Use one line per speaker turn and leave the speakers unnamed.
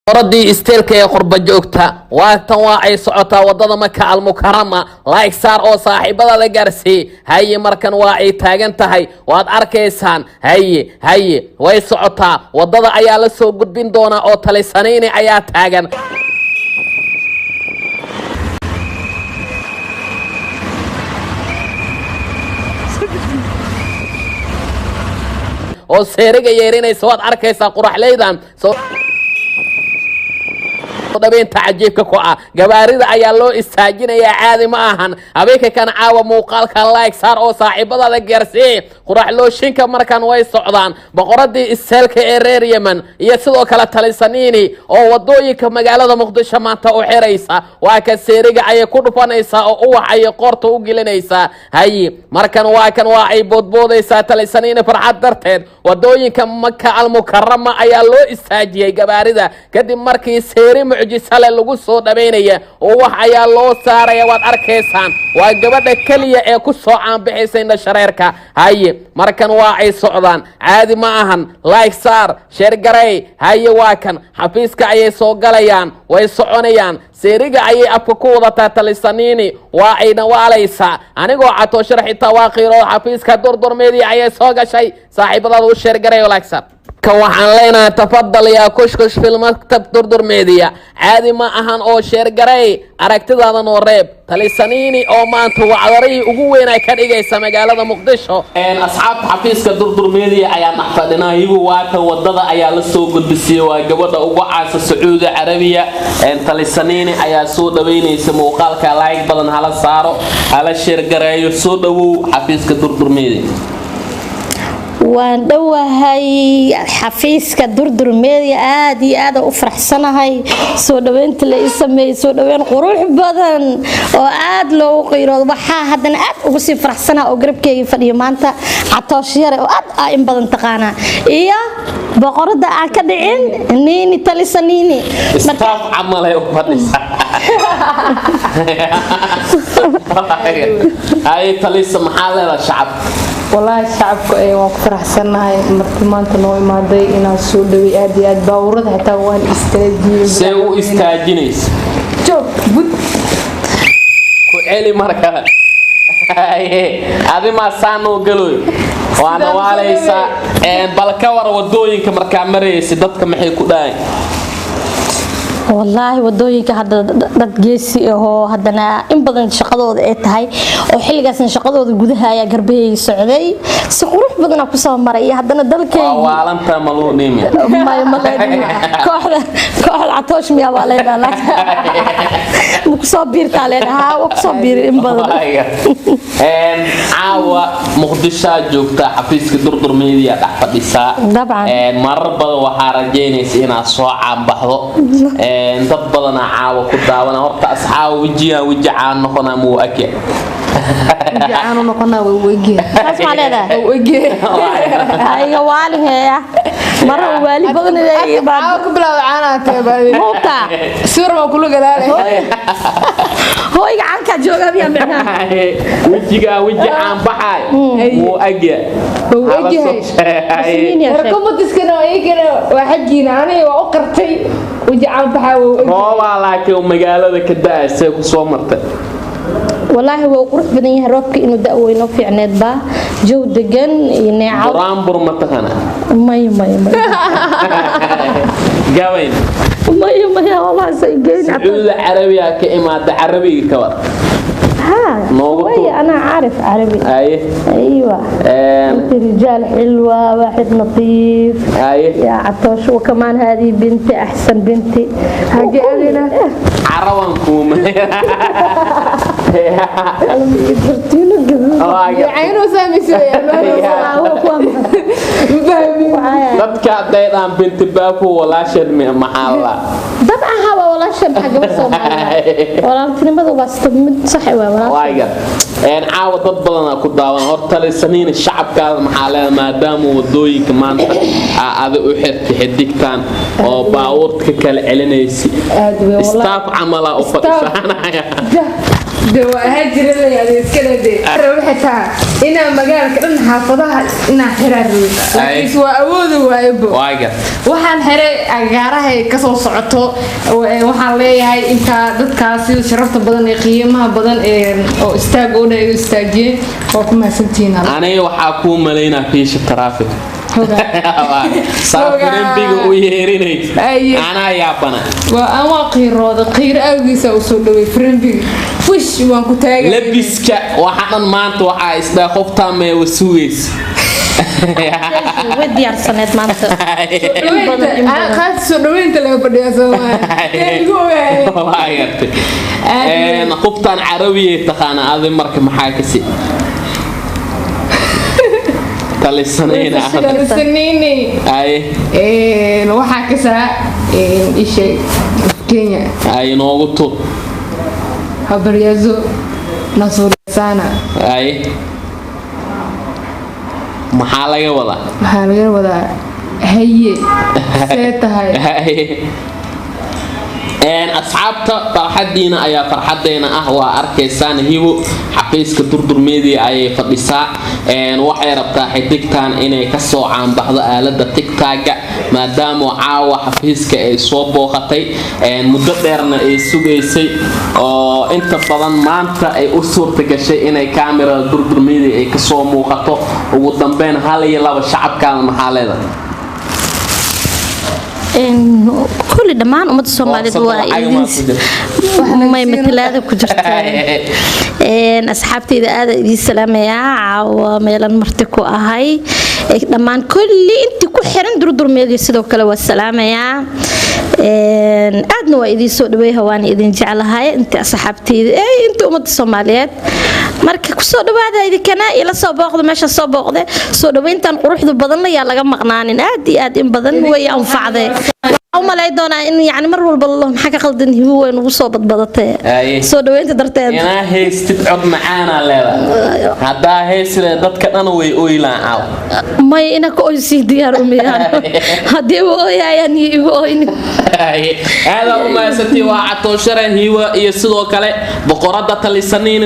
Oradii isteelka ee qurba joogta waatan, waa ay socotaa wadada Maka Almukarama. Like saar oo saaxiibada la gaarsii. Haye, markan waa ay taagan tahay, waad arkaysaan. Haye haye, way socotaa. Wadada ayaa la soo gudbin doonaa oo talisanayni ayaa taagan oo seeriga yeerinaysa. Waad arkaysaa quraxleydan soo dhabeynta cajiibka ku ah. Gabaarida ayaa loo istaajinayaa, caadi ma ahan. Habeenka kan caawa muuqaalka like saar oo saaxiibadada gaarsii. Quraxlooshinka markan way socdaan, boqoradii isteelka ee reer Yemen iyo sidoo kale talisaniini oo wadooyinka magaalada Muqdisho maanta u xiraysa. Waa ka seeriga ayay ku dhufanaysaa oo uwax ayay qoorta u gelinaysaa. Haye, markan waa kan, waa ay boodboodaysaa talisaniini farxad darteed. Wadooyinka Maka Almukarama ayaa loo istaajiyey gabaarida kadib markii seeri mucjisale lagu soo dhabaynaya oo wax ayaa loo saaraya. Waad arkaysaan, waa gabadha keliya ee ku soo caanbixaysa indhashareerka. Haye, markan waa ay socdaan, caadi ma ahan. Like saar, share garay. Haye, waa kan, xafiiska ayay soo galayaan, way soconayaan. Seeriga ayay afka ku wadataa talisaniini, waa ay nawaalaysaa. Anigoo Catooshar xitaa waa qiiro. Xafiiska Durdurmeedii ayay soo gashay. Saaxiibadaada u share garay oo like saar. Ka waxaan leenahay tafadal yaa kushkush fil maktab Durdur Media. Caadi ma ahan oo share garay, aragtidaada noo reeb. Talisaniini oo maanta wacdarihii ugu weyn ay ka dhigaysa magaalada Muqdisho. Asxaabta, xafiiska Durdur Media ayaa dhex fadhinaa iyagu. Waatan wadada ayaa la soo gudbisiyey. Waa gabadha ugu caansa Sacuudi Carabiya, Talisaniini ayaa soo dhaweynaysa. Muuqaalka like badan hala saaro, hala share gareeyo. Soo dhawow xafiiska Durdur Media.
Waan dhowahay xafiiska Durdur Media. Aad iyo aad u faraxsanahay soo dhaweynta la ii sameeyey, soo dhaweyn qurux badan oo aad loogu qiiroodo. Waxaa haddana aad ugu sii faraxsanaha oo garabkeyga fadhiyo maanta Catoosh Yare oo aad aa in badan taqaanaa iyo boqorada aan ka dhicin, Niini Talisa Niini.
Staff camal ay u fadhisaa. Hay Talisa, maxaa leedahay shacabka?
Walaahi shacabka waan ku faraxsanahay marti maanta noo imaaday inaan soo dhaway. Aad iyo aad baabuurada xitaa waan istaajiyey.
See u istaajinaysa?
Joog bud.
Ku celi mar kale. Adi maa saanoo galoy, waana waalaysaa. Bal ka war wadooyinka markaa maraysa, dadka maxay ku dhahay?
Wallaahi wadooyinka hadda dad geesi ahoo haddana in badan shaqadooda ay tahay oo xilligaasna shaqadooda gudaha ayaa garbahayga socday, si qurux badana kusoo maray iyo haddana
waa
dalkaygi.
Waalanta maluu dhimi.
Maya, ma leedin. Kooxda Catoosh miyaa baa leedaha, laakiin ma kusoo biirtaa leedaha? Haa, waa kusoo biiri in badan.
Caawa Muqdishaa joogtaa, xafiiska Durdur Media dhex fadhisaa.
Dabcan.
Marar badan waxaa rajaynaysa inaad soo caanbaxdo. Dad badanaa caawa ku daawana. Horta asxaaba, wejigan weji caan noqonaa muu akya?
Caanu noqonaa, waa wege.
Saas maa leedahay?
Wege.
Iga waaliheeya mara waali badan inay
Caawa ku bilaawda caanaa tahay.
Muubtaa.
Sawir baan kula galaalay.
Hooyga caankaa joogaa miyaa micnaha?
Wejigaa weji caan baxaay muu agya?
Wuu egyahay. Rekomadiskana iyagana waa xaggiina, aniga waa u qartay weji caan baxaa waa u egyahay.
Roobaa laakiin magaalada ka da-ay, see ku soo martay?
Wallaahi waa qurux badan yahay. Roobka inuu da-weyno fiicneed baa jow degan iyo neecaw.
Buraanbur ma taqana?
May may may.
Gabayn?
May may, wallahi say geyn.
Sacuudi Carabiya ka imaada, carabiga ka war.
ها.
Noogu
شوية.
tuur.
أنا عارف عربي.
Haye.
أيوة. أنت رجال حلوة، واحد لطيف.
Haye.
يا عطوش، وكمان هذه بنتي، أحسن بنتي.
Hagee adina?
Caraban kuuma.
Caynuu saamaysa.
Dadka hadday dhaan binti Baafo walaasheed maxaa la
Dabcan, hawa walaasha, maxaa gabar Soomaaliya. Walaaltinimadu waa sida mid sax waa walaal.
Waaga caawa dad badanaa ku daawan hor talisaniina shacabkaada maxaa leeda, maadaama wadooyinka maanta aa ada u xirtay xidigtan oo baabuurta ka kala celinaysa?
Aad weyn, wallahi.
Staff camalaa u fadhiisanaya.
De waa ahaa jira la iska dhade rabo xitaa inaa magaalka dhan xaafadaha inaa xiraa rabay, laakiinse waa awoodi waayebo.
Waaga
Waxaan xiray agaaraha ay kasoo socoto. Waxaan leeyahay intaa dadkaas sida sharafta badan ee qiimaha badan ee oo istaag oo dhan ay u istaajiyeen, waa ku mahadsantihiin.
Aniga waxaa kuu malaynaa fiisha traffic saafirimbiga u yeerinaysa.
Aye.
Anaa yaabana.
Waa aan waa qiirooda, qiiro awgiisa u soo dhaway firimbiga, wish waan ku taagay.
Labiska waxa dhan maanta waxaa isdhaa qoftaa meewa sugaysa.
Way diyaarsaneed maanta. In badan, in badan.
Qaas soo dhaweynta laga fadhiyaa Soomaaliya igu ogaayay.
Waa gartay. Qoftaan carabiyay taqaana adi, marka maxaa kasi talisanayna?
Saniini.
Ay.
Waxaa kasaa isha Kenya.
Ay, noogu tur.
Habaryazo nasuursana.
Ay, maxaa laga wadaa?
Waxaa laga wadaa haye, see tahay.
Asxaabta, farxadiina ayaa farxadeena ah. Waa arkaysaan Hibo xafiiska Durdur Media ayay fadhisaa. Waxay rabtaa xidigtan inay kasoo caanbaxdo aalada TikTok-ga, maadaama caawa xafiiska ay soo booqatay, muddo dheerna ay sugaysay, oo inta badan maanta ay u suurta gashay inay kaamirada Durdur Media ay kasoo muuqato. Ugu dambeyn, hal iyo laba shacabkaada maxaa leedahay?
Kulli dhammaan ummadda Soomaaliyeed waa
Boorsada lacag maa ku
idin may matalaada ku jirtaa. Asxaabtayda aada idiin salaamayaa. Caawa meelan marti ku ahay. Dhammaan kulli intii ku xiran Durdur Media sidoo kale waa salaamayaa. Aadna waa idiin soo dhaweeya, waana idin jeclahay intii asxaabtayda intii ummadda Soomaaliyeed. Marka kusoo dhawaada idinkana, ila soo booqda meesha soo booqde. Soo dhaweyntan quruxda badan ayaa laga maqnaanin, aad iyo aad in badan way anfacday. Waxaan u malay doonaa in yani mar walba lo maxaa ka qaldan Hibo, way nagu soo badbadatee
Aye.
soo dhaweynta darteed.
Inaa haystid cod macaanaa leedahay, haddaa haysile dadka dhan way oylaan caaw.
May, ina ka oysii diyaar umiyaan, haddii u ooyayaan iyo igu oynin.
Aadaa u mahadsantii. Waa Catooshare Hiwa iyo sidoo kale boqorada talisaniin.